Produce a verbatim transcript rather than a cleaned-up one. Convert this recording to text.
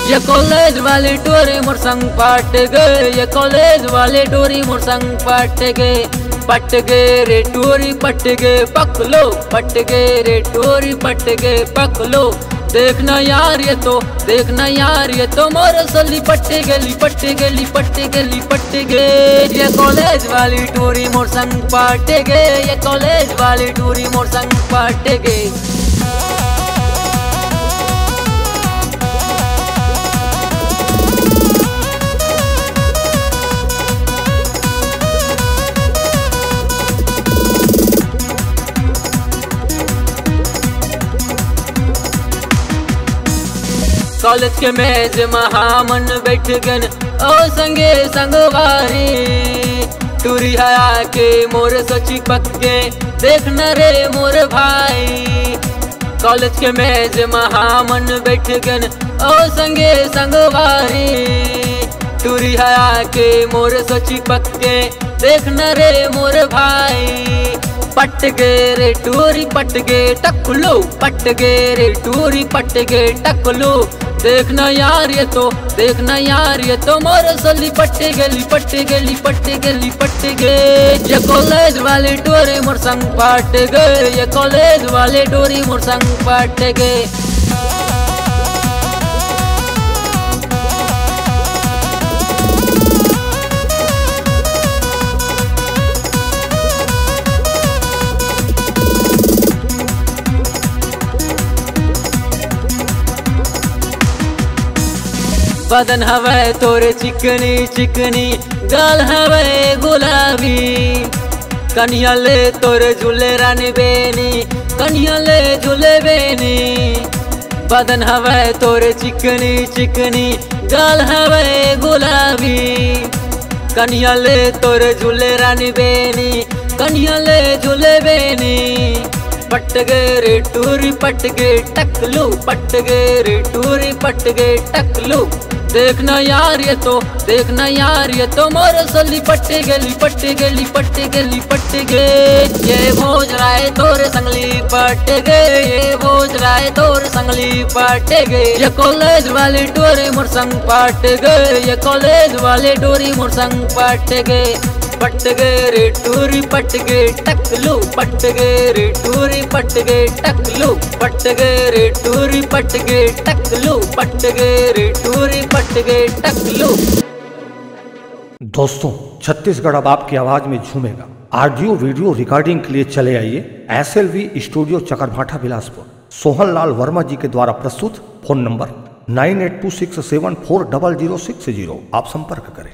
ये कॉलेज वाली टूरी मोर संग पट गे, ये कॉलेज वाली टूरी मोर संग पट गे। पट गे रे टूरी पट गे, पकलो पट गे रे टूरी पट गे, पकलो। देखना यार ये तो, देखना यार ये तो मोर सली पट गे, लिपट गे, लिपट गे, लिपट गे। ये कॉलेज वाली टूरी मोर संग पट गे, ये कॉलेज वाली टूरी मोर संग पट गे। कॉलेज के मेज म हमन बैठ गेन, ओ संगे संगवारी। टूरी ह आके मोर से चिपक गे, देख न रे मोर भाई। कॉलेज के मेज म हमन बैठ गेन, ओ संगे संगवारी। टूरी ह आके मोर से चिपक गे, देख न रे मोर भाई। पट गे रे टूरी पट गे टकलो, पट गे रे टूरी पट गे टकलो। देखना यार ये तो, देखना यार ये तो मोर सली पट गे, लिपट गे, लिपट गे, लिपट गे। ये कॉलेज वाली टूरी मोर संग पट गे, ये कॉलेज वाली टूरी मोर संग पट गे। बदन हवय तोर चिकनी चिकनी, गाल हवय गुलाबी। कनिहा ले तोर झूले रानी बेनी, कनिहा ले झूले बेनी। बदन हवय तोर चिकनी चिकनी, गाल हवय गुलाबी। कनिहा ले तोर झूले रानी बेनी, कनिहा ले झूले बेनी। पट गे रे टूरी पट गे टकलू, पट गे रे टूरी पट गे टकलू। देखना यार ये तो, देखना यार ये तो मोर सली पट गे, लिपट गे, लिपट गे, लिपट गे। ये भोज राय तोर संगली पट गे, ये भोज राय तोर संगली पट गे। ये कॉलेज वाली टूरी मोर संग पट गे, ये कॉलेज वाली टूरी मोर संग पट गे। पट गे रे टूरी पट गे टकलू, पट गे रे टूरी पट गे टकलू, पट गे रे टूरी पट गे टकलू, पट गे रे टूरी पट गे टकलू। दोस्तों, छत्तीसगढ़ अब आपकी आवाज में झूमेगा। ऑडियो वीडियो रिकॉर्डिंग के लिए चले आइए एसएलवी स्टूडियो चकरभाठा बिलासपुर। सोहन लाल वर्मा जी के द्वारा प्रस्तुत। Phone number nine eight two six seven four double zero six zero. आप संपर्क करें।